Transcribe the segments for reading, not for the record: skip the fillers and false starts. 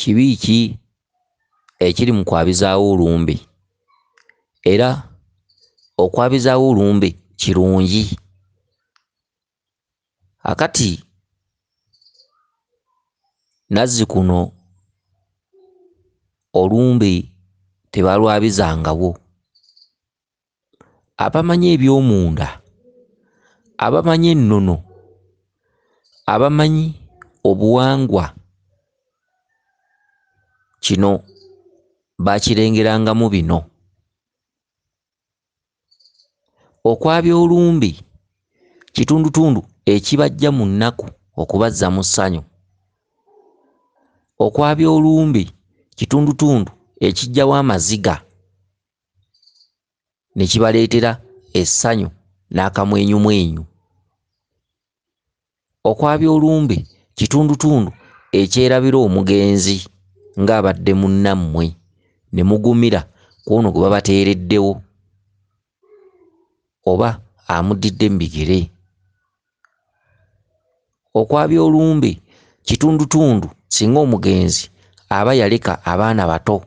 Kibi ki ekiri mu kwabizaawo olumbe? Era okwabizaawo olumbe kirungi? Akati nazzikuno olumbe tebalwabizangawo. Abamanyi eby'omunda, abamanyi ennono, abamanyi obuwangwa, kino baakirengerangamu bino. Okwabya olumbe kitundutundu ekibaggya mu nnaku okubazza mu ssanyu. Okwabya olumbe kitundutundu ekiggyawo amaziga ne kibaleetera essanyu n'akamwenyumwenyu. Okwabya olumbe kitundutundu ekyerabira omugenzi ng'abadde munnammwe ne mugumira ku ono gwe babateereddewo oba amuddidde mu bigere. Okwabya olumbe kitundutundu singa omugenzi aba yaleka abaana bato,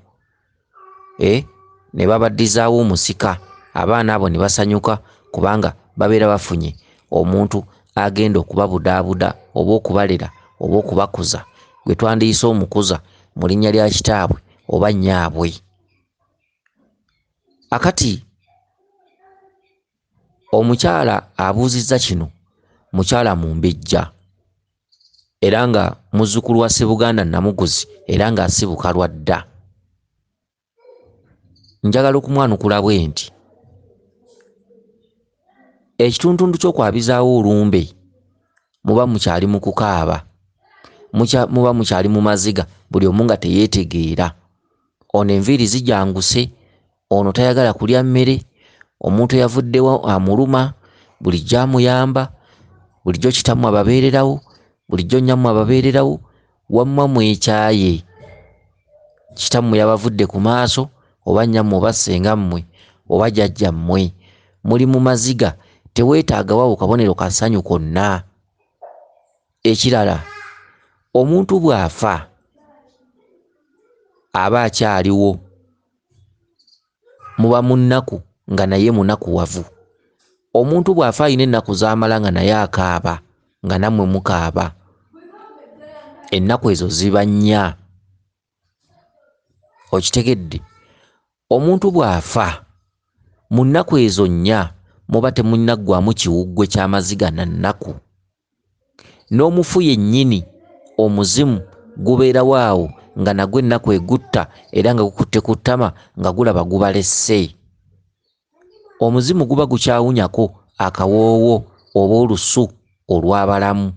ne babaddizaawo omusika, abaana abo ne basanyuka kubanga babeera bafunye omuntu agenda okubabudaabuda oba okubalera oba okubakuza gwe twandiyise omukuza mu linnya lya kitaabwe oba nnyaabwe. Akati omukyala abuuzizza kino mukyala mumbejja era nga muzzukulu wa Ssebuganda Namuguzi era ng'asibuka lwa dda. Njagala okumwanukula bwe nti, ekitundutundu ky'okwabizaawo olumbe muba mukyali mu kukaaba, muba mukyali mu maziga, buli omu nga teyeetegeera. Ono enviiri zijanguse, ono tayagala kulya mmere, omuntu eyavuddewo amuluma, bulijjo amuyamba, bulijjo kitammwe ababeererawo, bulijjo nnyammwe ababeererawo, wamma mwekyaye. Kitammwe yabavudde ku maaso, oba nnyammwe oba ssengammwe oba jjajjammwe. Muli mu maziga, teweetaagawo kabonero ka ssanyu konna. Ekirala, omuntu bw'afa aba akyaliwo, muba mu nnaku nga naye munakuwavu. Omuntu bw'afa alina ennaku z'amala nga naye akaaba, nga nammwe mukaaba. Ennaku ezo ziba nnya. Okitegedde? Omuntu bw'afa mu nnaku ezo nnya muba temunnaggwamu kiwuggwe ky'amaziga na nnaku. N'omufu yennyini omuzimu gubeerawo awo nga nagwo ennaku egutta era nga gukutte ku ttama nga gulaba gubalesse. Omuzimu guba gukyawunyako akawoowo oba olusu olw'abalamu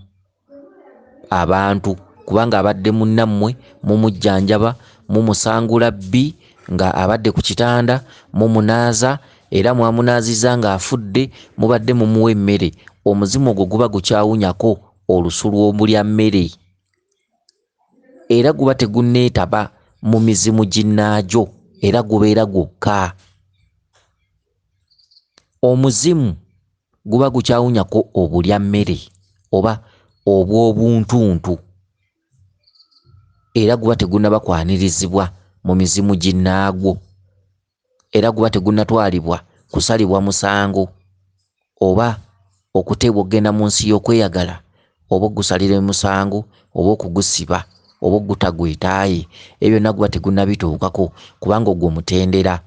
abantu, kubanga abadde munnammwe mumujjanjaba, mumusangula bbi nga abadde ku kitanda, mumunaaza era mwamunaazizza ng'afudde, mubadde mumuwa emmere. Omuzimu ogwo guba gukyawunyako olusu lw'obulya mmere era guba tegunneetaba mu mizimu ginnaagyo, era gubeera gwokka. Omuzimu guba gukyawunyako obulya mmere oba obw'obuntuntu era guba tegunnaba kwanirizibwa mu mizimu ginnaagwo, era guba tegunnatwalibwa kusalibwa musango oba okuteebwa okugenda mu nsi y'okweyagala oba okugusalira omusango oba okugusiba oba okugutagwetaaye. Ebyo byonna guba tegunnabituukako kubanga ogwo mutendera.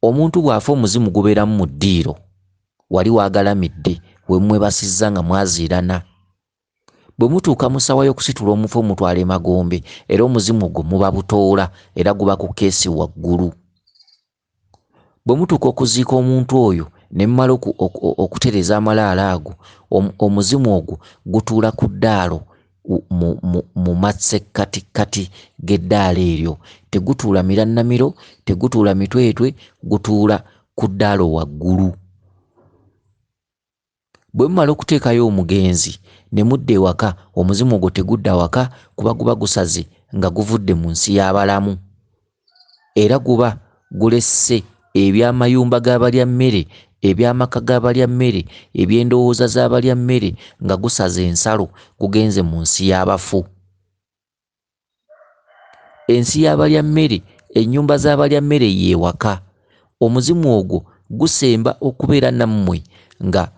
Omuntu bw'afa omuzimu gubeeramu mu ddiiro, wali waagalamidde we mmwebasizza nga mwaziirana. Bwe mutuuka mu ssaawa y'okusitula omufu omutwala emagombe, era omuzimu ogwo muba butoola era guba ku keesi waggulu. Bwe mutuuka okuziika omuntu oyo ne mumala okutereeza amalaalo ago, omuzimu ogwo gutuula ku ddaalo mu masekkatikkati g'eddaalo eryo. Tegutuula mirannamiro, tegutuula mitwetwe, gutuula ku ddaalo waggulu. Bwe mumala okuteekayo omugenzi ne mudda ewaka, omuzimu ogwo tegudda waka kuba guba gusaze nga guvudde mu nsi y'abalamu. Era guba gulesse eby'amayumba g'abalya mmere, eby'amaka g'abalya mmere, eby'endowooza z'abalya mmere nga gusaze ensalo gugenze mu nsi y'abafu. Ensi y'abalya mmere, ennyumba z'abalya mmere y'ewaka. Omuzimu ogwo gusemba okubeera nammwe nga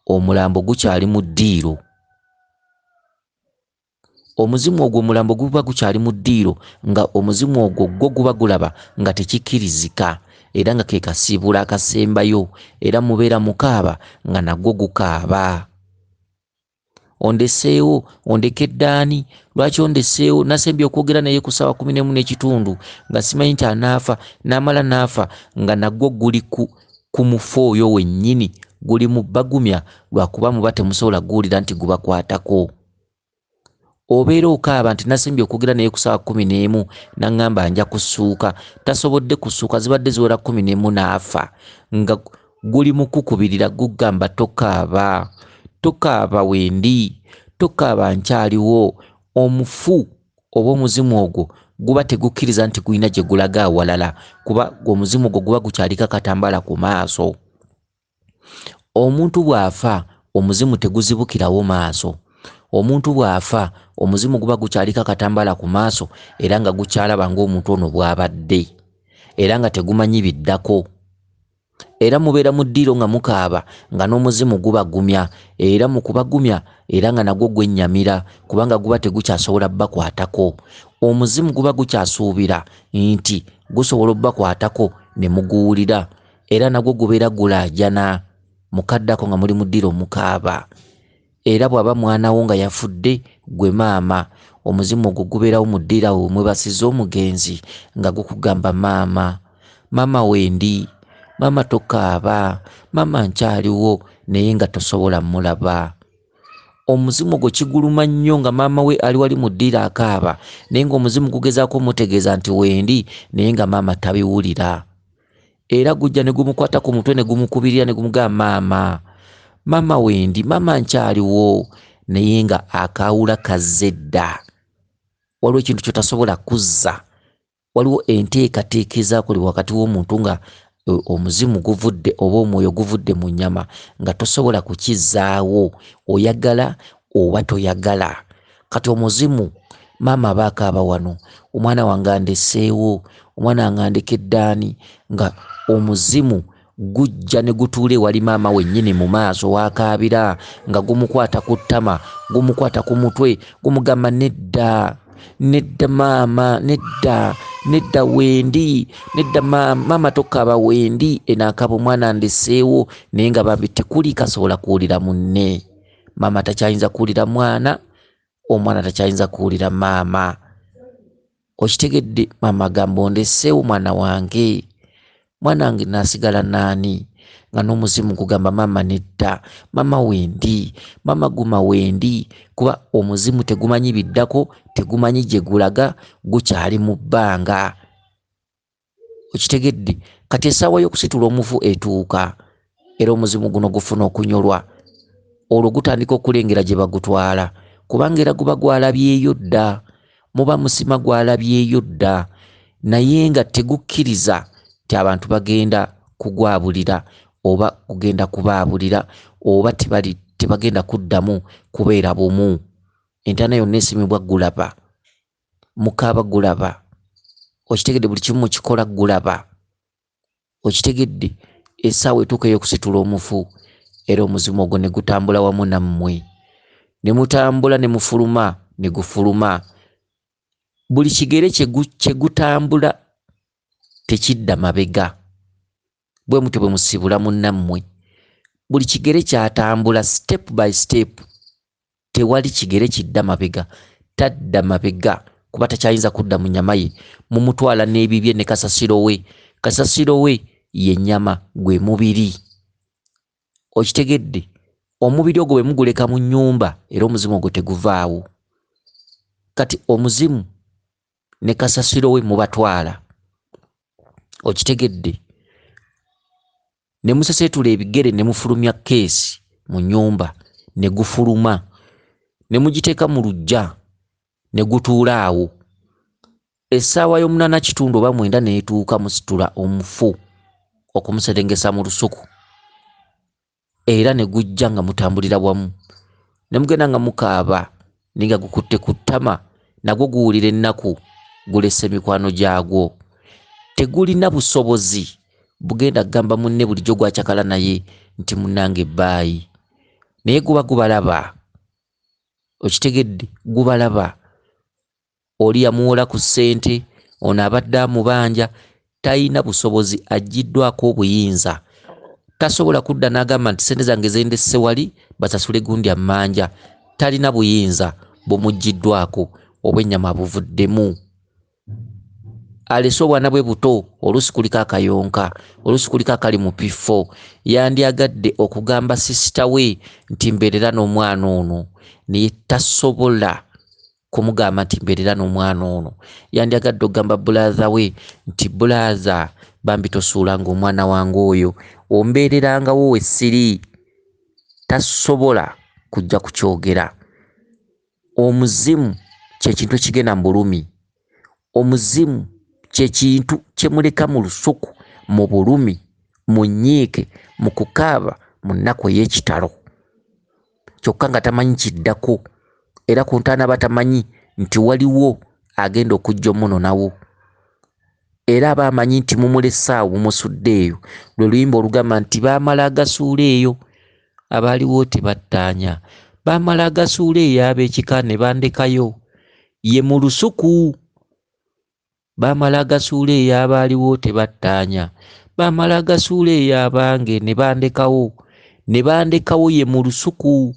omulambo gukyali mu ddiiro. Omuzimu ogwo omulambo guba gukyali mu ddiiro, nga omuzimu ogwo gwo guba gulaba nga tekikkirizika, era nga ke kasiibula akasembayo, era mubeera mukaaba nga nagwo gukaaba. Ondeseewo, ondekedde ani? Lwaki ondeseewo? Nasembye okwogera naye ku ssaawa 11:15 nga simanyi nti anaafa, n'amala n'afa nga nagwo guli ku mufu oyo wennyini, guli mu bagumya lwakuba muba temusobola guwulira nti gubakwatako. Obeera okaaba nti nasembye okwogera naye ku ssaawa 11 n'aŋŋamba nja kusuuka, tasobodde kusuuka, zibadde ziwera 11 n'afa, nga guli mu kukubirira gugamba tokaaba, tokaaba wendi, tokaaba nkyaliwo. Omufu oba omuzimu ogwo guba tegukkiriza nti gulina gye gulaga awalala, kuba omuzimu ogwo guba gukyaliko akatambala ku maaso. Omuntu bw'afa omuzimu teguzibukirawo maaso. Omuntu bw'afa omuzimu guba gukyaliko akatambala ku maaso, era nga gukyalaba ng'omuntu ono bw'abadde, era nga tegumanyi biddako. Era mubeera mu ddiiro nga mukaaba nga n'omuzimu gubagumya, era mu kubagumya era nga nagwo gwennyamira, kubanga guba tegukyasobola bbakwatako. Omuzimu guba gukyasuubira nti gusobola obbakwatako ne muguwulira, era nagwo gubeera gulaajana mukaddako nga muli mu ddiiro mukaaba. Era bw'aba mwana wo nga yafudde, gwe maama, omuzimu ogwo gubeerawo mu ddiiro awo mwebasiza omugenzi nga gukugamba maama, maama wendi, maama tokaaba, maama nkyaliwo, naye nga tosobola mulaba. Omuzimu ogwo kiguluma nnyo nga maama we ali wali mu ddiiro akaaba, naye ng'omuzimu gugezaako omutegeeza nti wendi, naye nga maama tabiwulira. Era gujja ne gumukwata ku mutwe ne gumukubirira ne gumugamba maama, maama wendi, maama nkyaliwo, naye nga akaawula kazze dda. Waliwo ekintu ky'otasobola kuzza. Waliwo enteekateeka ezaakolebwa wakati w'omuntu nga omuzimu guvudde oba omwoyo guvudde mu nnyama nga tosobola kukizzaawo, oyagala oba toyagala. Kati omuzimu maama aba akaaba wano, omwana wange andeseewo, omwana wange andekedde ani, nga omuzimu gujja ne gutuula ewali maama wennyini mu maaso w'akaabira, nga gumukwata ku ttama, gumukwata ku mutwe, gumugamba nedda, nedda maama, nedda, nedda wendi, nedda maama, maama tokaaba wendi, eno akaaba omwana andeseewo, naye nga bambi tekuli kasobola kuwulira munne. Maama takyayinza kuwulira mwana, omwana takyayinza kuwulira maama. Okitegedde? Maama agamba ondeseewo mwana wange, mwana wange naasigala naani? Nga n'omuzimu gugamba maama nedda, maama wendi, maama guma wendi, kuba omuzimu tegumanyi biddako, tegumanyi gye gulaga, gukyali mu bbanga. Okitegedde? Kati essaawa y'okusitula omufu etuuka, era omuzimu guno gufuna okunyolwa, olwo gutandika okulengera gye bagutwala, kubanga era guba gwalabyeyo dda, muba musima gwalabyeyo dda, naye nga tegukkiriza nti abantu bagenda kugwabulira oba kugenda kubaabulira oba tebagenda kuddamu kubeera bumu. Entaana yonna esimibwa gulaba, mukaaba gulaba, okitegedde? Buli kimu mukikola gulaba, okitegedde? Essaawa etuuka ey'okusitula omufu, era omuzimu ogwo ne gutambula wamu nammwe, ne mutambula ne mufuluma, ne gufuluma. Buli kigere kye gutambula tekidda mabega. Bwe mutyo bwe musibula munnammwe. Buli kigere kyatambula step by step, tewali kigere kidda mabega, tadda mabega kuba takyayinza kudda mu nnyama ye. Mumutwala n'ebibye ne kasasiro we. Kasasiro we ye nnyama, gwe mubiri. Okitegedde? Omubiri ogwo bwe muguleka mu nnyumba, era omuzimu ogwo teguvaawo. Kati omuzimu ne kasasiro we mubatwala. Okitegedde? Ne museseetula ebigere ne mufulumya keesi mu nnyumba, ne gufuluma, ne mugiteeka mu luggya, ne gutuula awo. Essaawa y'8:15 oba 9 n'etuuka, musitula omufu okumuserengesa mu lusuku, era ne gujja nga mutambulira wamu, ne mugenda nga mukaaba, naye nga gukutte ku ttama, nagwo guwulira ennaku. Gulese mikwano gyagwo, tegulina busobozi bugenda kugamba munne bulijjo gwakyakala naye nti munnange bye, naye guba gubalaba. Okitegedde? Gubalaba. Oli yamuwola ku ssente, ono abadde amubanja, talina busobozi, aggiddwako obuyinza, tasobola kudda n'agamba nti ssente zange zendesse wali basasule gundi ammanja. Talina buyinza, bumuggiddwako, obwennyama buvuddemu. Alese obwana bwe buto, oluusi kuliko akayonka, oluusi kuliko akali mu pifo. Yandyagadde okugamba sisita we nti mbeerera n'omwana ono, naye tasobola kumugamba nti mbeerera n'omwana ono. Yandyagadde okugamba brother we nti brother, bambi tosuulanga omwana wange oyo, ombeererangawo we siri. Tasobola kujja kukyogera. Omuzimu kye kintu ekigenda mu bulumi. Omuzimu kye kintu kyemuleka mu lusuku, mu bulumi, mu nnyiike, mu kukaaba, mu nnaku ey'ekitalo, kyokka nga tamanyi kiddako. Era ku ntaana batamanyi nti waliwo agenda okujja omunonawo, era aba amanyi nti mumulese awo, mumusudde eyo. Lwe luyimba olugamba nti baamala agasuula eyo, abaaliwo tebattaanya, baamala agasuula eyo ab'ekika ne bandekayo. Ye mu lusuku baamala agasuula eyo, abaaliwo tebattaanya, baamala agasuula eyo abange ne bandekawo, ne bandekawo. Ye mu lusuku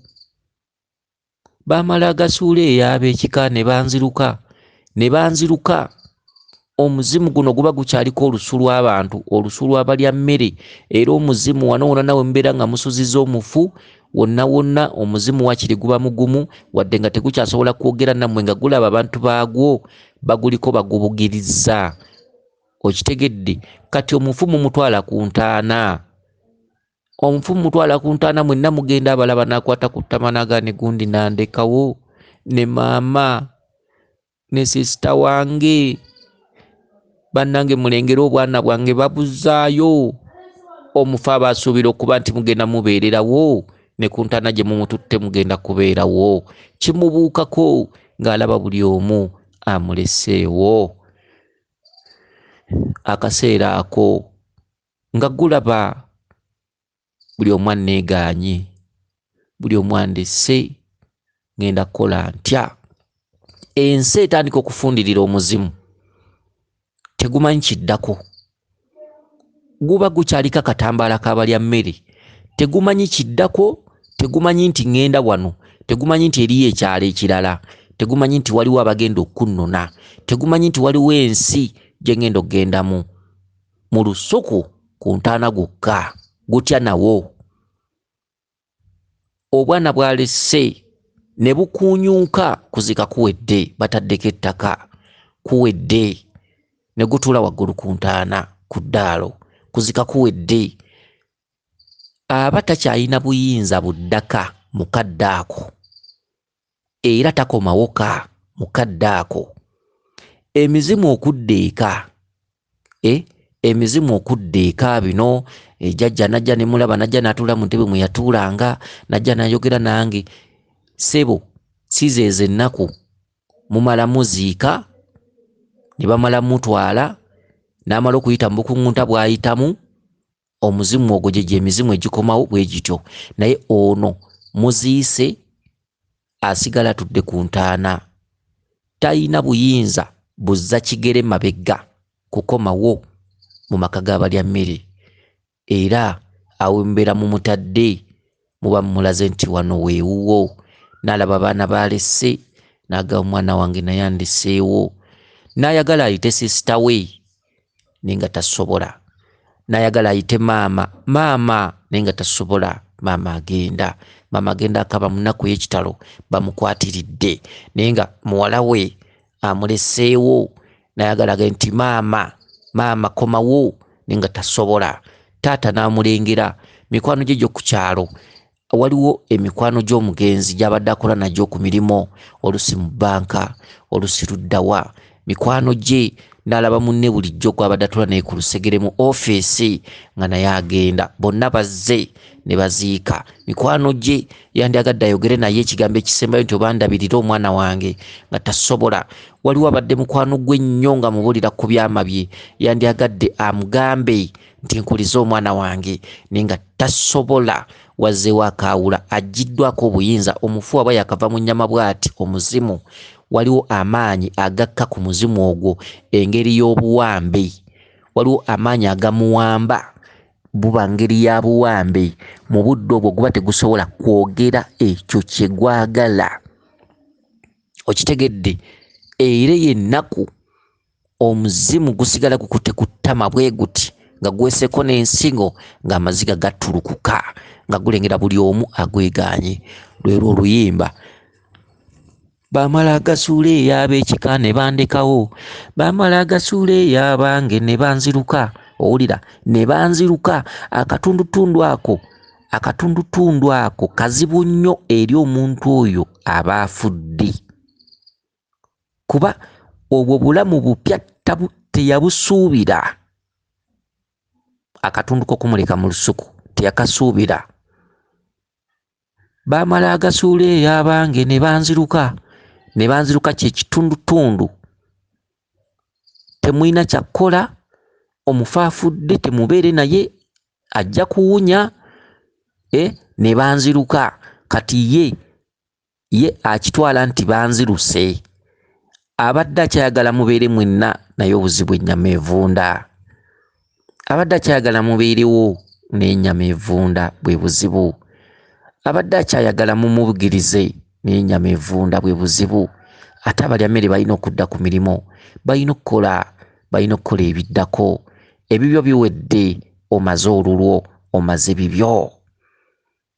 baamala agasuula eyo ab'ekika ne banziruka, ne banziruka. Omuzimu guno guba gukyaliko olusu lw'abantu, olusu lw'abalya mmere. Era omuzimu wano wonna nawe mubeera nga musuziza omufu, wonna wonna omuzimu wakiri guba mugumu, wadde nga tegukyasobola kwogera nammwe, nga gulaba abantu baagwo baguliko bagubugiriza. Okitegedde? Kati omufu mumutwala ku ntaana, omufu mumutwala ku ntaana, mwenna mugenda abalaba, n'akwata ku ttama n'agaa ne gundi nandekawo, ne maama ne sisita wange, bannange mulengere obwana bwange babuzaayo. Omufu aba asuubira okuba nti mugenda mubeererawo, ne ku ntaana gye mumututte mugenda kubeerawo. Kimubuukako ng'alaba buli omu amuleseewo. Akaseera ako nga gulaba buli omu anneegaanye, buli omu andese, ngenda kukola ntya? Ensi etandika okufundirira omuzimu, tegumanyi kiddako. Guba gukyaliko akatambaala k'abalya mmere, tegumanyi kiddako, tegumanyi nti ŋŋenda wano, tegumanyi nti eriyo ekyalo ekirala, tegumanyi nti waliwo abagenda okunnona, tegumanyi nti waliwo ensi gye ŋŋenda okugendamu. Mu lusuku ku ntaana gwokka gutya nawo. Obwana bwalese ne bukuunyuuka, kuzika kuwedde, bataddeko ettaka, kuwedde, ne gutuula waggulu ku ntaana ku ddaalo, kuzika kuwedde. Aba takyalina buyinza buddaka mu kadde ako, era takomawo ka mu kadde ako. Emizimu okudda eka, emizimu okudda eka bino, jjajja najja ne mulaba, najja n'atuula mu ntebe mwe yatuulanga, najja n'ayogera nange. Ssebo, si zeezo ennaku mumala muziika, ne bamala mutwala, n'amala okuyita mu bukuŋŋunta bw'ayitamu, omuzimu ogwo gye gy'emizimu egikomawo bwe gityo. Naye ono muziise asigala atudde ku ntaana, talina buyinza buzza kigere mabega kukomawo mu maka g'abalya mmere. Era awo mbeera mumutadde, muba mumulaze nti wano weewuwo. N'alaba abaana baalese, n'agamba omwana wange naye andeseewo. N'ayagala ayite sisita we, naye nga tasobola. N'ayagala ayite maama, maama, naye nga tasobola. Maama agenda, maama agenda akaba mu nnaku ey'ekitalo, bamukwatiridde, naye nga muwala we amuleseewo. N'ayagala agende nti maama, maama komawo, naye nga tasobola. Taata n'amulengera, mikwano gye gy'oku kyalo, waliwo emikwano gy'omugenzi gy'abadde akola nagyo ku mirimu, olusi mu bbanka, olusi luddawa, mikwano gye N'alaba munne bulijjo gw'abadde atula naye ku lusegere mu ofiisi nga naye agenda. Bonna bazze ne baziika. Mikwano gye yandyagadde ayogere naye ekigambo ekisembayo nti oba ndabirira omwana wange, nga tasobola. Waliwo abadde mukwano gwe nnyo nga mubuulira ku byama bye, yandyagadde amugambe nti nkulize omwana wange, naye nga tasobola. Wazzeewo akaawula, aggiddwako obuyinza. Omufu aba yakava mu nnyama bw'ati, omuzimu, waliwo amaanyi agakka ku muzimu ogwo, engeri y'obuwambe. Waliwo amaanyi agamuwamba, buba ngeri ya buwambe. Mu budde obwo guba tegusobola kwogera ekyo kye gwagala. Okitegedde? Era ennaku omuzimu gusigala gukutte ku ttama bwe guti, nga gweseko n'ensingo, ng'amaziga gattulukuka, nga gulengera buli omu agwegaanye. Lwe oluyimba bamala agasuula ey'ab'ekika ne bandekawo, bamala agasuula ey'abange ne banziruka. Owulira? Ne banziruka. Akatundutundu ako, akatundutundu ako kazibu nnyo eri omuntu oyo aba afudde, kuba obwo bulamu bupya teyabusuubira. Akatundu k'okumuleka mu lusuku teyakasuubira. Bamala agasuula ey'abange ne banziruka, ne banziruka kye kitundutundu. Temulina kyakkola, omufu afudde temubeere naye, ajja kuwunya, ne banziruka. Kati ye akitwala nti banziruse. Abadde akyayagala mubeere mwenna, naye obuzibu ennyama evunda. Abadde akyayagala mubeerewo, naye ennyama evunda, bwe buzibu. Abadde akyayagala mumubugirize, naye ennyama evunda, bwe buzibu. Ate abalya mmere balina okudda ku mirimu, balina okukola, balina okukola ebiddako. Ebibyo biwedde, omaze olulwo, omaze bibyo.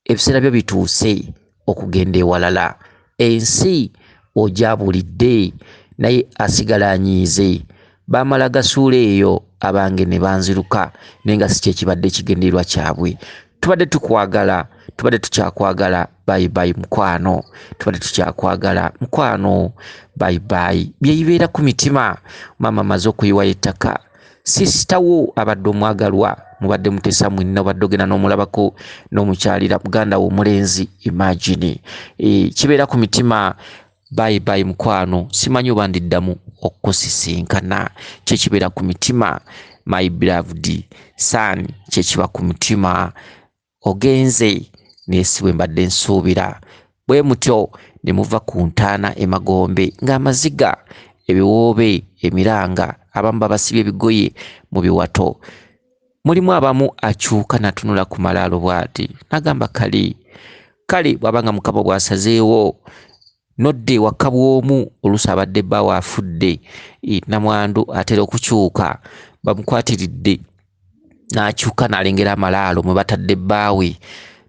Ebiseera byo bituuse okugenda ewalala. Ensi ogyabulidde, naye asigala anyiize. Bamala gasuula eyo abange ne banziruka, naye nga si kye kibadde ekigendererwa kyabwe. Tubadde tukwagala, tubadde tukyakwagala, bye bye mukwano. Tubadde tukyakwagala mukwano, bye bye. Bye bibeera ku mitima. Maama amaze okuyiwayo ettaka, sisita wo abadde omwagalwa, mubadde muteesa mwenna, obadde ogenda n'omulabako n'omukyalira muganda wo omulenzi. Imagine, kibeera ku mitima. Bye bye mukwano, simanyi oba ndiddamu okusisinkana. Kye kibeera ku mitima. My beloved son, kye kiba ku mutima. Ogenze, naye si bwe mbadde nsuubira. Bwe mutyo ne muva ku ntaana emagombe ng'amaziga, ebiwoobe, emiranga, abamu babasibye ebigoye mu biwato. Mulimu abamu akyuka n'atunula ku malaalo bw'ati, n'agamba kale, kale bw'abanga Mukama bw'asazeewo nodda ewaka bw'omu. Oluusi abadde bbaawe afudde, namwandu atera okukyuka, bamukwatiridde, n'akyuka n'alengera amalaalo mwe batadde bbaawe,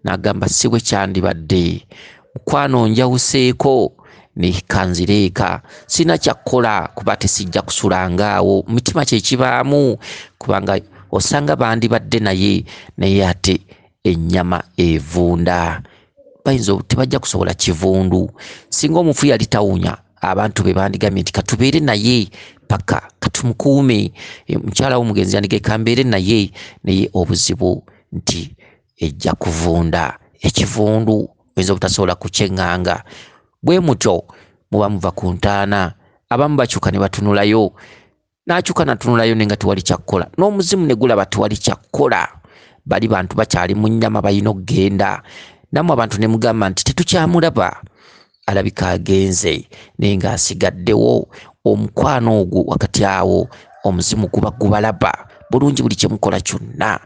n'agamba si bwe kyandibadde. Mukwano njawuseeko, ne kanzireeka, sirina kyakkola kuba tesijja kusulanga awo. Mu mitima kye kibaamu, kubanga osanga bandibadde naye, naye ate ennyama evunda, bayinza tebajja kusobola kivundu. Singa omufu yali tawunya, abantu be bandigambye nti katubeere naye paka katumukuume. Mukyala w'omugenzi yandigambye kambeere naye, naye obuzibu nti ejja kuvunda. Ekivundu oyinza obutasobola kukyeŋŋanga. Bwe mutyo muba muva ku ntaana, abamu bakyuka ne batunulayo, n'akyuka n'atunulayo naye nga tewali kyakkola, n'omuzimu ne gulaba tewali kyakkola. Bali bantu bakyali mu nnyama, balina okugenda. Nammwe abantu ne mugamba nti tetukyamulaba, alabika agenze, naye ng'asigaddewo omukwano ogwo. Wakati awo omuzimu guba gubalaba bulungi buli kye mukola kyonna.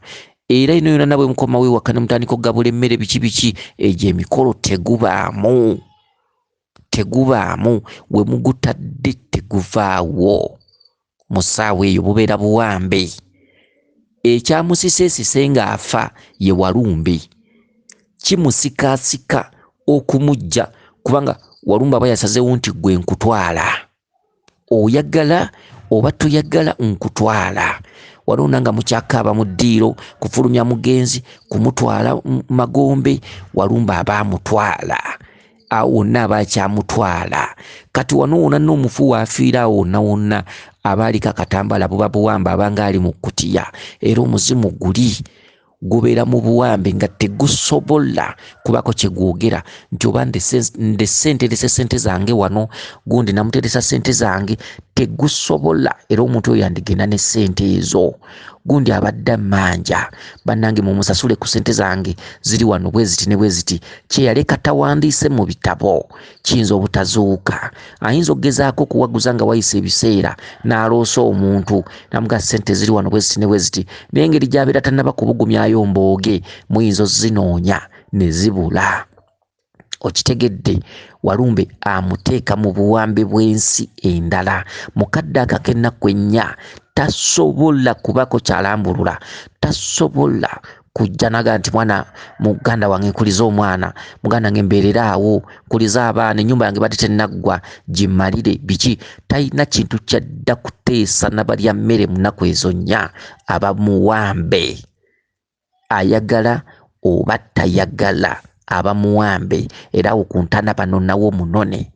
Era eno yonna bwe mukomawo ewaka ne mutandika okugabula emmere biki biki, egyo emikolo tegubaamu, tegubaamu. We mugutadde teguvaawo. Mu ssaawa eyo bubeera buwambe. Ekyamusiseesise ng'afa ye walumbe, kimusikaasika okumujja, kubanga walumbe aba yasazeewo nti gwe nkutwala, oyagala oba toyagala nkutwala. Waliwo nga mukyakaaba mu ddiiro kufulumya mugenzi kumutwala magombe, walumbe aba amutwala. Awo wonna aba akyamutwala. Kati wano wonna n'omufu waafiira awo wonna wonna aba aliko akatambala buba buwambe, abanga ali mu kkutiya, era omuzimu guli gubeera mu buwambe nga tegusobola kubako kye gwogera nti oba ndese nterese ssente zange wano, gundi namuteresa ssente zange, tegusobola. Era omuntu oyo yandigenda ne ssente ezo, gundi abadde ammanja, bannange mumusasule ku ssente zange ziri wano bwe ziti ne bwe ziti. Kye yaleka tawandiise mu bitabo kiyinza obutazuuka. Ayinza okugezaako okuwaguza nga wayise ebiseera n'aloosa omuntu namuga ssente ziri wano bwe ziti ne bwe ziti, naye engeri gy'abeera tannaba kubugumyayo mbooge, muyinza ozinoonya ne zibula. Okitegedde? Walumbe amuteeka mu buwambe bw'ensi endala. Mu kadde ako ak'ennaku ennya tasobola kubako kyalambulula, tasobola kujja naga nti mwana muganda wange nkuliza omwana, muganda wange mbeerera awo, nkuliza abaana, ennyumba yange badde tennaggwa gimmalire, biki. Talina kintu kyadda kuteesa na balya mmere mu nnaku ezo nnya. Aba muwambe, ayagala oba tayagala, aba muwambe. Era awo ku ntaana banonawo munone.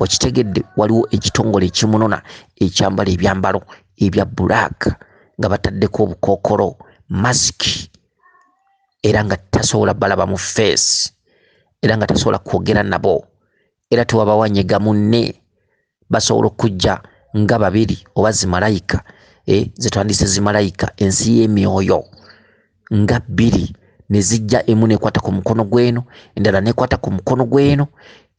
Okitegedde? Waliwo ekitongole ekimunona ekyambala ebyambalo ebya black nga bataddeko obukookolo, masiki, era nga tasobola balaba mu face, era nga tasobola kwogera nabo, era tewabawa nyega munne. Basobola okujja nga babiri oba zimalayika, zetwandise zimalayika, ensi y'emyoyo nga bbiri, ne zijja emu nekwata ku mukono gw'eno, endala nekwata ku mukono gw'eno.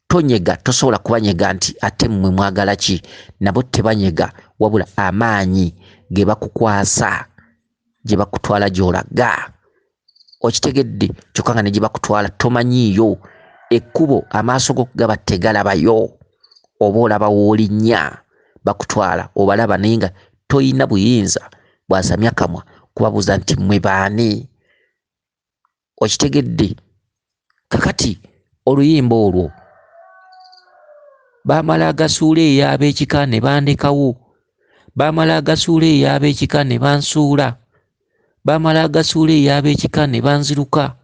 Tonyega, tosobola kubanyega nti ate mmwe mwagala ki. Nabo tebanyega, wabula amaanyi ge bakukwasa gye bakutwala gy'olaga. Okitegedde? Kyokka nga ne gye bakutwala tomanyiiyo ekkubo, amaaso go gaba tegalabayo, oba olaba w'olinnya bakutwala obalaba, naye nga toyina buyinza bwasamya kamwa kubabuuza nti mmwe baani. Okitegedde? Kakati oluyimba olwo baamala agasuula ey'ab'ekika ne bandekawo, baamala agasuula ey'ab'ekika ne bansuula, baamala agasuula ey'ab'ekika ne banziruka.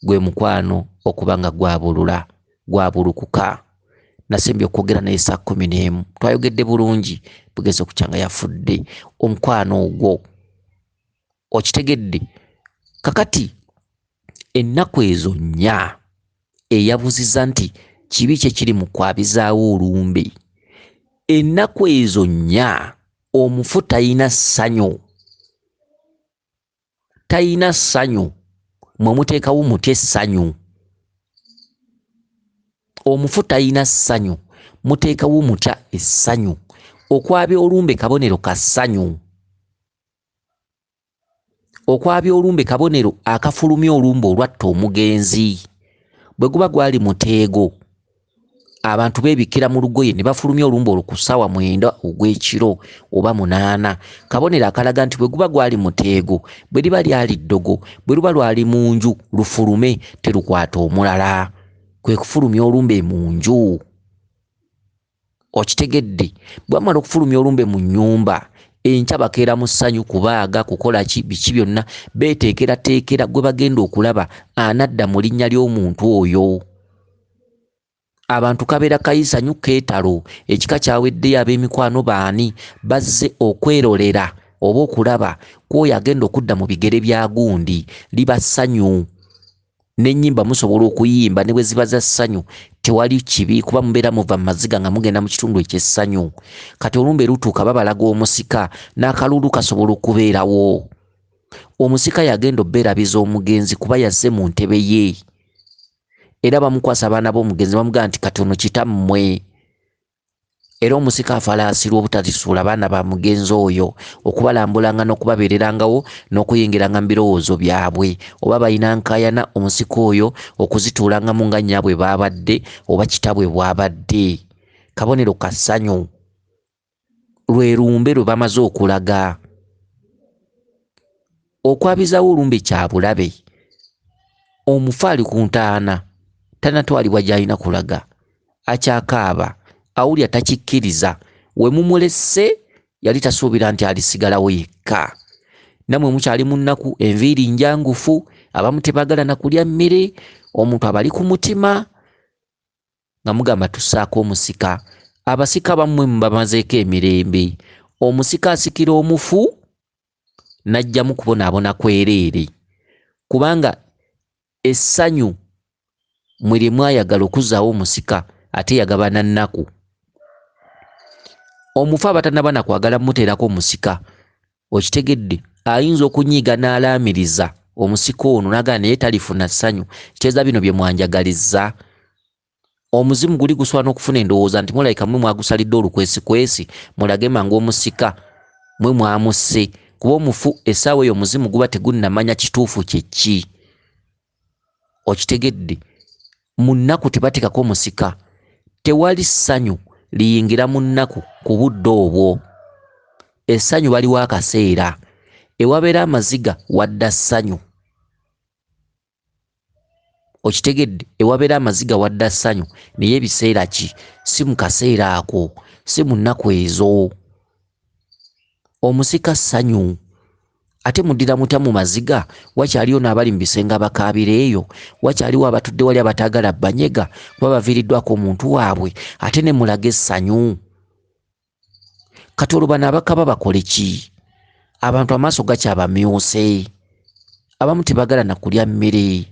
Gwe mukwano okuba nga gwabulula, gwabulukuka. Nasembye okwogera naye saa 11, twayogedde bulungi, bugeze okukya nga yafudde omukwano ogwo. Okitegedde? Kakati ennaku ezo nnya eyabuziza nti kibi kye kiri mu kwabizaawo olumbe. Ennaku ezo nnya omufu talina ssanyu, talina ssanyu. Mwe muteekawo mutya essanyu? Omufu talina ssanyu, muteekawo mutya essanyu? Okwabya olumbe kabonero ka ssanyu. Okwabya olumbe kabonero akafulumya olumbe olwatta omugenzi. Bwe guba gwali muteego, abantu beebikkira mu lugoye ne bafulumya olumbe olwo ku ssaawa 9 ogw'ekiro oba 8. Kabonero akalaga nti bwe guba gwali muteego, bwe liba lyali ddogo, bwe luba lwali mu nju, lufulume terukwata omulala. Kwe kufulumya olumbe mu nju. Okitegedde? Bw'amala okufulumya olumbe mu nnyumba, enkya bakeera mu ssanyu, kubaaga, kukola ki, biki byonna, beeteekerateekera gwe bagenda okulaba anadda mu linnya ly'omuntu oyo. Abantu kabeera kayisanyu keetalo, ekika kyaweddeyo, ab'emikwano baani bazze okwerolera oba okulaba kw'oyo agenda okudda mu bigere bya gundi. Liba ssanyu. N'ennyimba musobola okuyimba ne bwe ziba za ssanyu, tewali kibi, kuba mubeera muva mu maziga nga mugenda mu kitundu eky'essanyu. Kati olumbe lutuuka babalaga omusika, n'akalulu kasobola okubeerawo. Omusika yagenda obbeerabiza omugenzi kuba yazze mu ntebe ye. Era bamukwasa abaana b'omugenzi, bamugamba nti kati ono kitammwe. Era omusika afalaasirwa obutalisuula baana ba mugenzi oyo, okubalambulanga n'okubabeererangawo n'okuyingiranga mu birowoozo byabwe. Oba balina nkaayana, omusika oyo okuzituulangamu nga nnyaabwe bw'abadde oba kitabwe bw'abadde. Kabonero ka ssanyu, lwe lumbe lwe bamaze okulaga. Okwabizaawo olumbe kya bulabe. Omufu ali ku ntaana, tannatwalibwa gy'alina kulaga, akyakaaba, awulira takikkiriza. We mumulese yali tasuubira nti alisigalawo yekka. Nammwe mukyali mu nnaku, enviiri njangufu, abamu tebaagala na kulya mmere, omuntu abali ku mutima. Nga mugamba tussaako omusika. Abasika bammwe mubamazeeko emirembe. Omusika asikira omufu n'ajjamu kubonaabona kwereere. Kubanga essanyu mwe lye mwayagala okuzzaawo omusika ate yagabana nnaku. Omufu aba tannaba na kwagala muteerako omusika, okitegedde, ayinza okunyiiga n'alaamiriza omusika ono n'agamba naye talifuna ssanyu, kitegeeza bino bye mwanjagalizza. Omuzimu guli gusobola n'okufuna endowooza nti mulabika mmwe mwagusalidde olukwesikwesi, mulage mangu omusika mwe mwamusse, kuba omufu essaawa eyo omuzimu guba tegunnamanya kituufu kye ki. Okitegedde, mu nnaku tebateekako musika, tewali ssanyu liyingira mu nnaku ku budde obwo. Essanyu baliwo akaseera, ewabeera amaziga wadda ssanyu. Okitegedde, ewabeera amaziga wadda ssanyu, naye ebiseera ki? Si mu kaseera ako, si mu nnaku ezo. Omusika ssanyu. Ate muddira mutya mu maziga? Wakyaliyo n'abali mu bisenge abakaabira eyo, wakyaliwo abatudde wali abataagala banyega kuba baviiriddwako omuntu waabwe, ate ne mulaga essanyu. Kati olwo bano abakaba bakole ki? Abantu amaaso gakyabamyuse, abamu tebaagala na kulya mmere,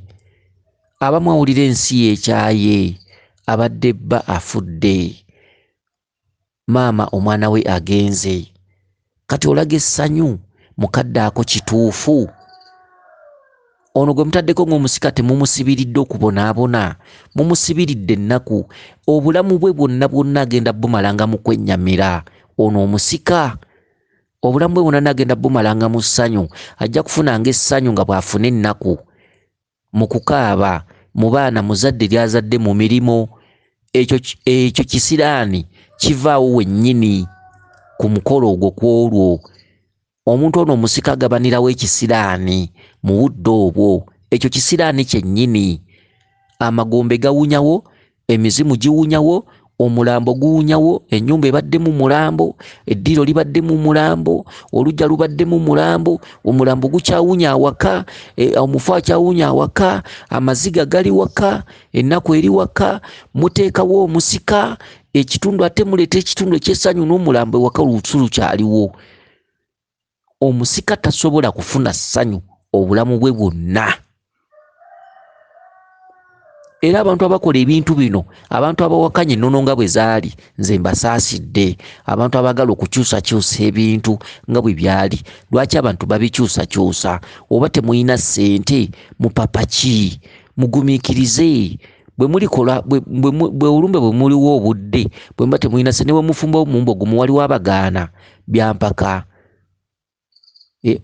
abamu awulira ensi yeekyaye, abadde bba afudde, maama omwana we agenze. Kati olaga essanyu mukadde ako kituufu. Ono gwe mutaddeko ng'omusika temumusibiridde okubonaabona, mumusibiridde ennaku. Obulamu bwe bwonna bwonna agenda bumalanga mu kwennyamira. Ono omusika obulamu bwe bwonna agenda bumalanga mu ssanyu, ajja kufunanga essanyu nga bw'afuna ennaku mu kukaaba, mu baana, mu zadde ly'azadde, mu mirimu. Ekyo kisiraani kivaawo wennyini ku mukolo ogwo kw'olwo. Omuntu ono omusika agabanirawo ekisiraani mu budde obwo. Ekyo kisiraani kyennyini. Amagombe gawunyawo, emizimu giwunyawo, omulambo guwunyawo, ennyumba ebaddemu mulambo, eddiiro libaddemu mulambo, oluggya lubaddemu mulambo, omulambo gukyawunya awaka, omufu akyawunya awaka, amaziga gali waka, ennaku eri waka, muteekawo omusika, ekitundu ate muleeta ekitundu eky'essanyu n'omulambo ewaka olusu lukyaliwo. Omusika tasobola kufuna ssanyu obulamu bwe bwonna. Era abantu abakola ebintu bino, abantu abawakanya ennono nga bwe zaali, nze mbasaasidde. Abantu abaagala okukyusakyusa ebintu nga bwe byali, lwaki abantu babikyusakyusa? Oba temulina ssente, mupapa ki? Mugumiikirize. Bwe mulikola, bwe olumbe bwe muliwo obudde, bwe muba temulina ssente, ne bwe mufumba omumbo gumu, waliwo abagaana byampaka.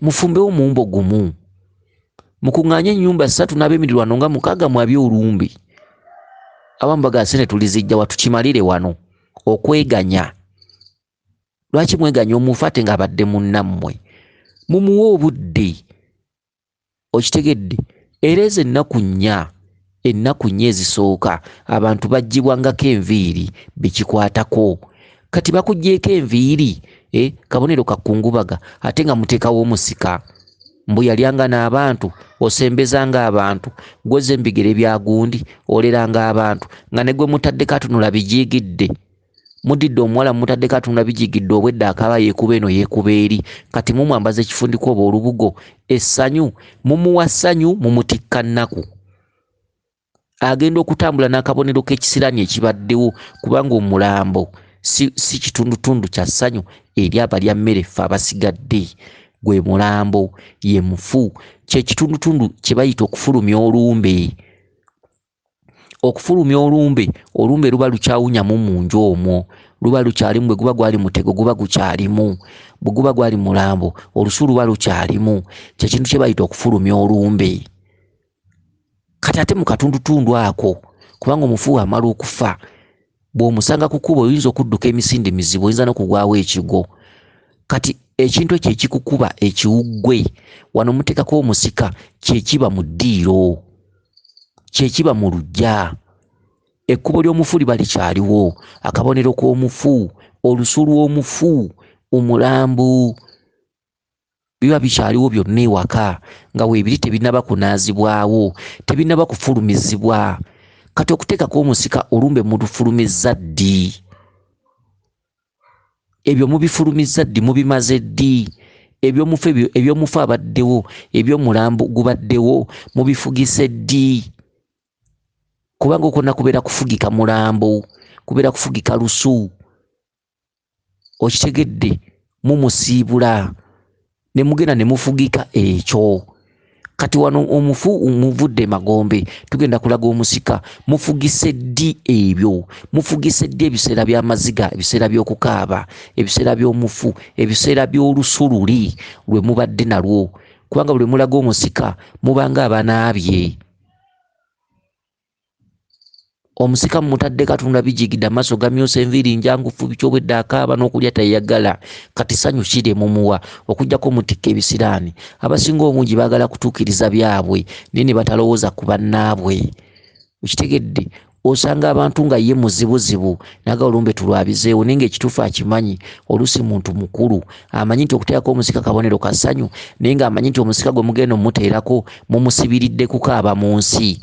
Mufumbewo omumbo gumu, mukuŋŋaanye ennyumba 3 n'ab'emirirwano nga 6 mwabye olumbe. Abamu bagamba ssente tulizijja wa, tukimalire wano. Okweganya. Lwaki mweganya omufu ate ng'abadde munnammwe? Mumuwe obudde. Okitegedde? Era ezo ennaku nnya, ennaku nnya ezisooka abantu baggyibwangako enviiri bekikwatako. Kati bakuggyeeko enviiri, kabonero ka kkungubaga, ate nga muteekawo omusika. Mbu yalyanga n'abantu, osembezanga abantu, gw'ozza ebigere bya gundi, oleranga abantu, nga ne gwe mutaddeko atunula bijiigidde. Mudidde omuwala mutaddeko atunula bijiigidde, obwedda akaaba yeekuba eno yeekuba eri. Kati mumwambaza ekifundikwa oba olubugo, essanyu, mumuwa ssanyu, mumutikka nnaku. Agenda okutambula n'akabonero k'ekisiraani ekibaddewo, kubanga omulambo si kitundutundu kya ssanyu eri abalya mmere ffe abasigadde. Gwe mulambo, ye mufu, kye kitundutundu kye bayita okufulumya olumbe. Okufulumya olumbe, olumbe luba lukyawunyamu mu nju omwo, luba lukyalimu, bwe guba gwali mutego guba gukyalimu, bwe guba gwali mulambo olusu luba lukyalimu. Kye kintu kye bayita okufulumya olumbe. Kati ate mu katundutundu ako, kubanga omufu amala okufa, bw'omusanga ku kkubo oyinza okudduka emisinde mizibu, oyinza n'okugwawo ekigwo. Kati ekintu ekyo ekikukuba ekiwuggwe, wano muteekako omusika, kye kiba mu ddiiro, kye kiba mu luggya. Ekkubo ly'omufu liba likyaliwo, akabonero k'omufu, olusu lw'omufu, omulambo, biba bikyaliwo byonna ewaka nga weebiri tebinnaba kunaazibwawo, tebinnaba kufulumizibwa. Kati okuteekako omusika olumbe mulufulumizza ddi? Ebyo mubifulumizza ddi? Mubimaze ddi? Ebyomufu ebyomufu abaddewo, ebyomulambo gubaddewo, mubifugise ddi? Kubanga okwo nakubeera kufugika mulambo, kubeera kufugika lusu. Okitegedde? Mumusiibula ne mugenda ne mufugika ekyo. Kati wano omufu muvudde magombe, tugenda kulaga omusika. Mufugise ddi ebyo? Mufugise ddi ebiseera by'amaziga, ebiseera by'okukaaba, ebiseera by'omufu, ebiseera by'olusululi lwe mubadde nalwo? Kubanga buli mulaga omusika mubanga abanaabye. Omusika mumutadde katonda bijigidde, amaaso gamyuse, enviiri njangufu, bikyobwedde akaaba n'okulya tayagala. Kati ssanyu ki lye mumuwa okuggyako mutikka ebisiraani? Abasinga obungi baagala kutuukiriza byabwe naye ne batalowooza ku bannaabwe. Okitegedde? Osanga abantu nga ye muzibuzibu naga olumbe tulwabizeewo, naye ng'ekituufu akimanyi. Oluusi muntu mukulu amanyi nti okuteekako omusika kabonero ka ssanyu, naye ng'amanyi nti omusika gwe mugenda omuteerako mumusibiridde kukaaba mu nsi.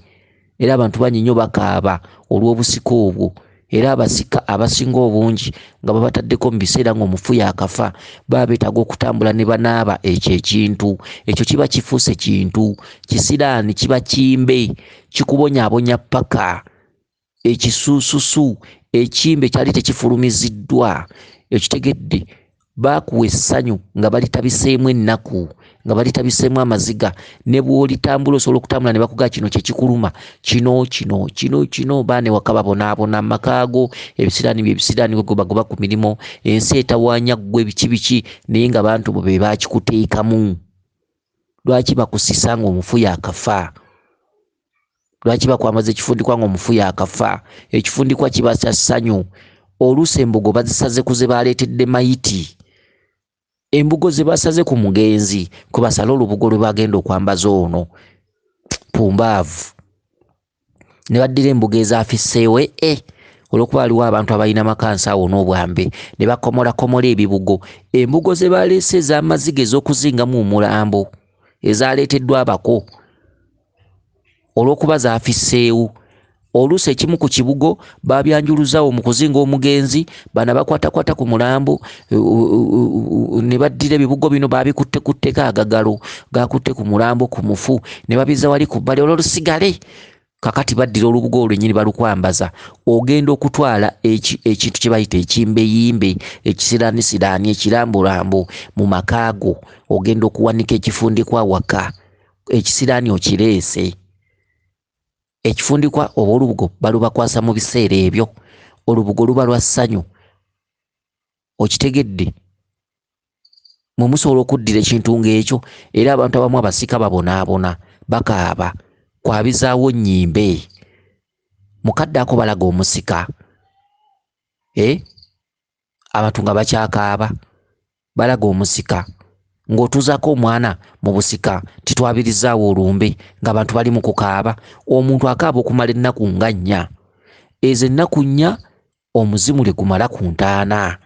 Era abantu bangi nnyo bakaaba olw'obusika obwo. Era abasika abasinga obungi nga babataddeko mu biseera ng'omufu yaakafa, baba beetaaga okutambula ne banaaba ekyo ekintu. Ekyo kiba kifuuse kintu kisiraani, kiba kimbe, kikubonyaabonya ppaka. Ekisuususu ekimbe kyali tekifulumiziddwa. Ekitegedde? Baakuwa essanyu nga balitabiseemu ennaku, nga balitabiseemu amaziga. Ne bw'olitambula osobola okutambula ne bakugaa kino kye kikuluma, kino kino kino kino. Baana ewaka babonaabona, amaka go ebisiraani bye ebisiraani, gwe bagoba ku mirimu, ensi etawaanya ggwe biki biki, naye nga bantu bo be baakikuteekamu. Lwaki bakusisa ng'omufu yaakafa? Lwaki bakwambaza ekifundikwa ng'omufu yaakafa? Ekifundikwa kiba kya ssanyu. Oluusi embugo bazisaze ku ze baleetedde mayiti. Embugo ze basaze ku mugenzi kwe basala olubugo lwe bagenda okwambaza ono pumbaavu, ne baddira embugo ezaafisseewo olw'okuba waliwo abantu abalina makansi awo n'obwambe, ne bakomolakomola ebibugo. Embugo ze baleese ez'amaziga ez'okuzingamu omulambo ezaaleeteddwa abako, olw'okuba zaafisseewo, oluusi ekimu ku kibugo babyanjuluzaawo mu kuzinga omugenzi. Bano abakwatakwata ku mulambo ne baddira ebibugo bino babikuttekutteko agagalo gakutte ku mulambo ku mufu, ne babizza wali ku bbali olwo lusigale. Kakati baddira olubugo olwo lwennyini balukwambaza. Ogenda okutwala ekintu kye bayita ekimbeyimbe, ekisiraanisiraani, ekirambolambo mu maka go, ogenda okuwanika ekifundikwa waka, ekisiraani okireese. Ekifundikwa oba olubugo balubakwasa mu biseera ebyo. Olubugo luba lwa ssanyu. Okitegedde? Mwe musobola okuddira ekintu ng'ekyo. Era abantu abamu abasika babonaabona, bakaaba kwabizaawo nnyimbe. Mukadde ako balaga omusika, abantu nga bakyakaaba balaga omusika. Ng'otuuzaako omwana mu busika, titwabirizaawo olumbe ng'abantu bali mu kukaaba. Omuntu akaaba okumala ennaku nga 4. Ezo ennaku 4 omuzimu lwe gumala ku ntaana.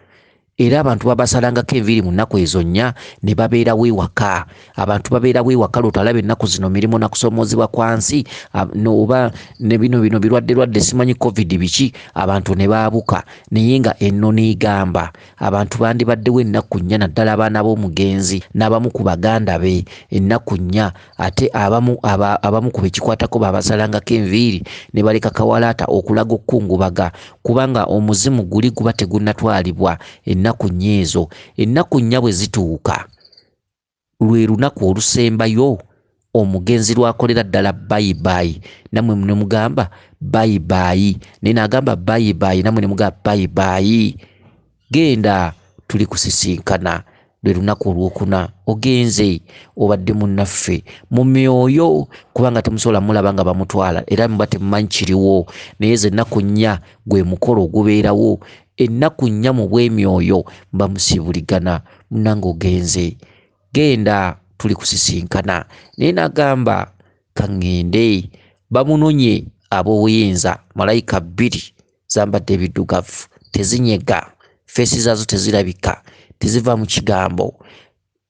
Era abantu babasalangako enviiri mu nnaku ezo 4 ne babeerawo ewaka. Abantu babeerawo ewaka lw'otalaba ennaku zino mirimu na kusoomoozebwa kwa nsi, oba ne bino bino birwadde lwadde simanyi covid biki, abantu ne baabuka. Naye nga ennono egamba abantu bandibaddewo ennaku 4, naddala abaana b'omugenzi n'abamu ku baganda be ennaku 4. Ate abamu ku bekikwatako babasalangako enviiri ne baleka kawalaata okulaga okukungubaga, kubanga omuzimu guli guba tegunnatwalibwa ennaku 4 ezo. Ennaku 4 bwe zituuka, lwe lunaku olusembayo omugenzi lw'akolera ddala bayibayi. Nammwe ne mugamba bayibayi, naye n'agamba bayibayi, nammwe ne mugamba bayibayi. Genda, tuli kusisinkana lwe lunaku olwokuna. Ogenze obadde munnaffe mu myoyo, kubanga temusobola mulaba nga bamutwala, era muba temumanyi kiriwo. Naye ezo ennaku 4 gwe mukolo ogubeerawo. Ennaku 4 mu bw'emyoyo muba musiibuligana. Munnange ogenze, genda, tuli kusisinkana. Naye n'agamba kaŋŋende bamunonye ab'obuyinza. Malayika 2 zambadde ebiddugavu, tezinyega, feesi zaazo tezirabika, teziva mu kigambo.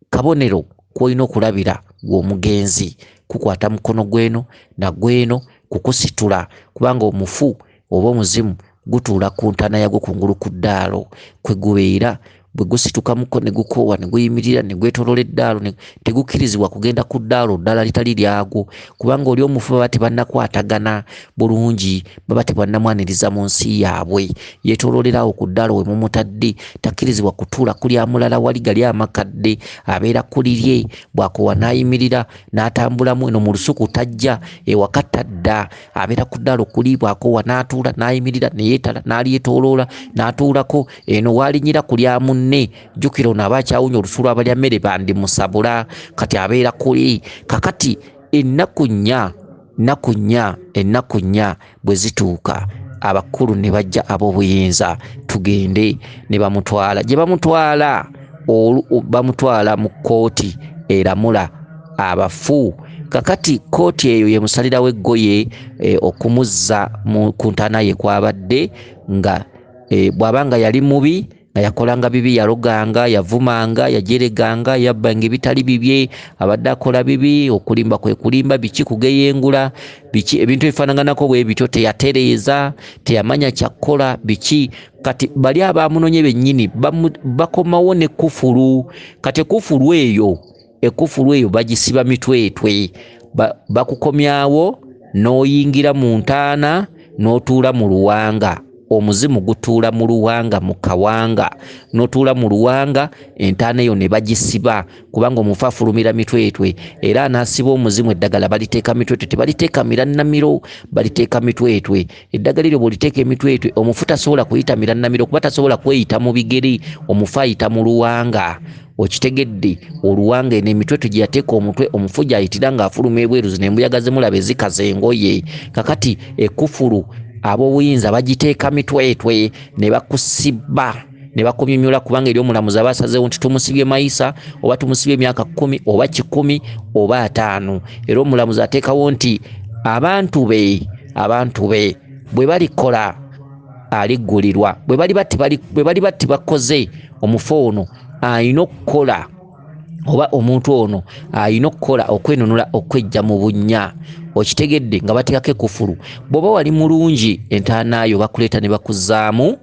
Kabonero kw'olina okulabira gw'omugenzi, kukwata mukono gw'eno na gw'eno kukusitula, kubanga omufu oba omuzimu gutuula ku ntaana yagwo kungulu ku ddaalo kwe gubeera. Bwe gusitukamuko ne gukoowa ne guyimirira ne gwetooloola eddaalo, tegukkirizibwa kugenda ku ddaalo ddala litali lyagwo, kubanga oli omufu baba tebannakwatagana bulungi, baba tebannamwaniriza mu nsi yaabwe. Yeetooloolera awo ku ddaalo we mumutadde, takkirizibwa kutuula kulya mulala wali gali amakadde, abeera ku lirye. Bw'akoowa n'ayimirira n'atambulamu eno mu lusuku tajja, ewaka tadda, abeera ku ddaalo kuli. Bw'akoowa n'atuula n'ayimirira ne yeetala n'alyetooloola n'atuulako eno w'alinyira kulya munne. Jjukira ono aba akyawunya olusu lw'abalya mmere bandimusabula, kati abeera kuli. Kakati ennaku nnya bwe zituuka, abakulu ne bajja ab'obuyinza, tugende ne bamutwala. Gye bamutwala, bamutwala mu kkooti eramula abafu. Kakati kkooti eyo yemusalirawo eggoye okumuzza ku ntaana ye kwabadde, nga bw'aba nga yali mubi, nga yakolanga bibi, yaloganga, yavumanga, yajereganga, yabbanga ebitali bibye, abadde akola bibi, okulimba kwe kulimba, biki kugeyengula, biki ebintu ebifaanaganako bwe bityo, teyatereeza, teyamanya kyakkola, biki. Kati bali abamunonye bennyini bakomawo ne kufulu. Kati ekufulu eyo bagisiba mitwetwe, bakukomyawo n'oyingira mu ntaana n'otuula mu luwanga. Omuzimu gutuula mu luwanga, mu kawanga, n'otuula mu luwanga, entaana eyo ne bagisiba, kubanga omufu afulumira mitwetwe. Era anaasiba omuzimu eddagala baliteeka mitwetwe, tebaliteeka mirannamiro, baliteeka mitwetwe. Eddagala eryo bw'oliteeka emitwetwe, omufu tasobola kuyita mirannamiro, kuba tasobola kweyita mu bigere, omufu ayita mu luwanga. Okitegedde? Oluwanga eno emitwetwe gye yateeka omutwe, omufu gy'ayitira ng'afuluma ebweru, zino embuyaga zemulaba ezikaza engoye. Kakati ekufulu ab'obuyinza bagiteeka mitwetwe ne bakusiba ne bakumyumyula, kubanga eri omulamuzi aba asazeewo nti tumusibye mayisa, oba tumusibye emyaka 10 oba 100 oba 50. Era omulamuzi ateekawo nti abantu be bwe balikola aliggulirwa, bwe baliba tebakoze, omufu ono alina okukola, oba omuntu ono alina okukola okwenunula okwejja mu bunnya. Okitegedde? Nga bateekako ekufulu. Bw'oba wali mulungi, entaana yo bakuleeta ne bakuzzaamu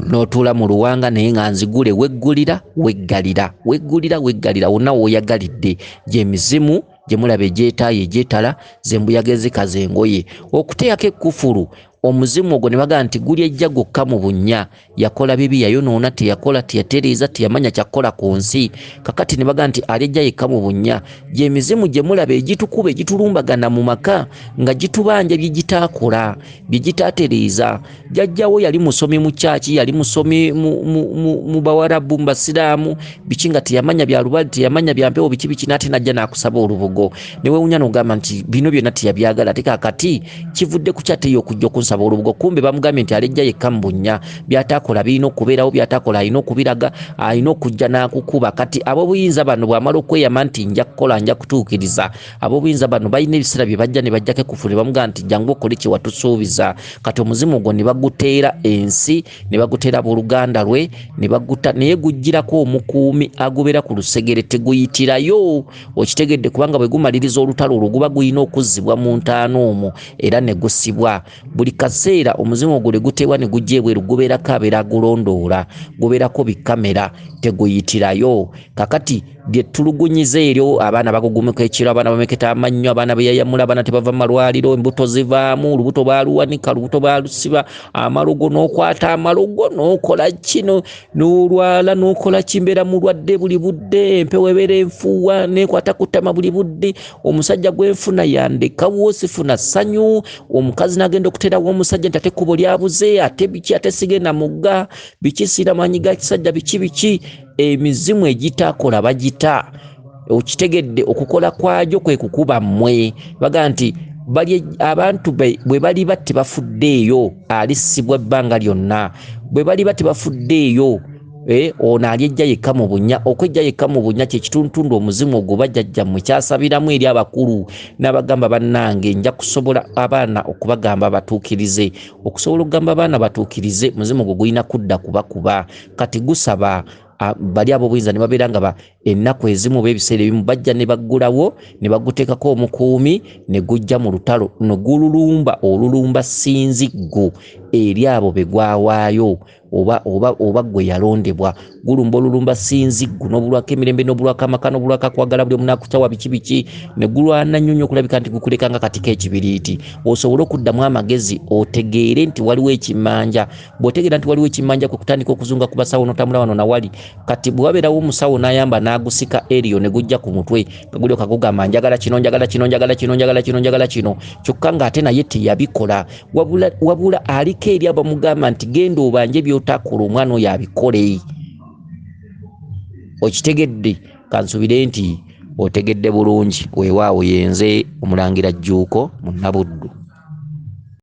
n'otuula mu luwanga, naye nga nzigule, weggulira weggalira, weggulira weggalira, wonna w'oyagalidde. Gy'emizimu gye mulaba egyetaayo egyetala, zembuyaga ezikaza engoye. Okuteekako ekufulu omuzimu ogwo ne bagamba nti guli ejja gwokka mu bunnya, yakola bibi, yayonoona, teyakola, teyatereeza, teyamanya kyakkola ku nsi. Kakati ne bagamba nti alijja yekka mu bunnya. Gy'emizimu gye mulaba egitukuba, egitulumbagana mu maka, nga gitubanja bye gitaakola, bye gitaatereeza. Jjajjawo yali musomi mu kyaki, yali musomi mu Bawarabu, mu Basiraamu, biki, nga teyamanya bya lubali, teyamanya bya mpewo, biki biki, n'ate n'ajja n'akusaba olubugo. Ne weewuunya n'ogamba nti bino byonna teyabyagala, ate kaakati kivudde ku kyateeyo okujja okunsaba olubugo. Kumbe bamugambye nti alejja yekka mu bunnya, by'ataakola birina okubeerawo, by'ataakola alina okubiraga, alina okujja n'akukuba. Kati ab'obuyinza bano bw'amala okweyama nti nja kukola, nja kutuukiriza, ab'obuyinza bano balina ebiseera bye bajja ne bajjako ekufulu ne bamugamba nti jangu okole kye watusuubiza. Kati omuzimu ogwo ne baguteera ensi, ne baguteera abooluganda lwe, ne baguta, naye gujjirako omukuumi agubeera ku lusegere, teguyitirayo. Okitegedde? Kubanga bwe gumaliriza olutalo olwo guba gulina okuzzibwa mu ntaana omwo era ne gusibwa. Buli kaseera omuzimu ogwo ne guteebwa ne gujja ebweru, gubeerako abeera agulondoola, gubeerako bikamera, teguyitirayo. Kakati lyettulugunyiza eryo, abaana bagugumuka ekiro, abaana bameketa amannyo, abaana beyayamula, abaana tebava mu malwaliro, embuto zivaamu, olubuto baaluwanika, olubuto baalusiba, amalogo n'okwata amalogo n'okola kino, n'olwala n'okola kimbeera mulwadde buli budde, empewo ebeera enfuuwa n'ekwata ku ttama buli budde, omusajja gwenfuna yandekawo, sifuna ssanyu, omukazi n'agenda okuteerawo omusajja nti ate ekkubo lyabuze, ate biki, ate sigenda mugga, biki, sirina maanyi ga kisajja, biki biki. Emizimu egitakola bagita. Okitegedde? Okukola kwagyo kwe kukuba mmwe. Bagamba nti bali abantu bwe baliba tebafuddeeyo alisibwa ebbanga lyonna, bwe baliba tebafuddeeyo ono alyejja yekka mu bunnya. Okwejja yekka mu bunnya kye kitundutundu omuzimu ogwo bajjajjammwe kyasabiramu eri abakulu n'abagamba bannange nja kusobola abaana okubagamba batuukirize. Okusobola okugamba abaana batuukirize, muzimu ogwo gulina kudda kubakuba. Kati gusaba bali ab'obuyinza ne babeera nga Ennaku ezimu oba ebiseera ebimu bajja ne baggulawo ne baguteekako omukuumi ne gujja mu lutalo ne gululumba olulumba sinziggu eri abo be gwawaayo oba gwe yalondebwa. Gulumba olulumba sinziggu n'obulwako emirembe n'obulwako amaka n'obulwako akwagala buli omu n'akukyawa biki biki ne gulwana nnyo nnyo okulabika nti gukuleka nga kati k'ekibiriiti osobole okuddamu amagezi otegeere nti waliwo ekimanja. Bw'otegeera nti waliwo ekimanja kwe kutandika okuzunga ku basawo n'otambula wano na wali. Kati bwe wabeerawo omusawo n'ayamba n'agusika eriyo ne gujja ku mutwe nga gulyoka gugamba njagala kino njagala kino njagala kino njagala kino njagala kino, kyokka ng'ate naye teyabikola. Wabula aliko eri abamugamba nti genda obanje by'otakola omwana oyo abikole. Okitegedde? Kansubire nti otegedde bulungi. Weewaawo yenze Omulangira Jjuuko Munnabuddu.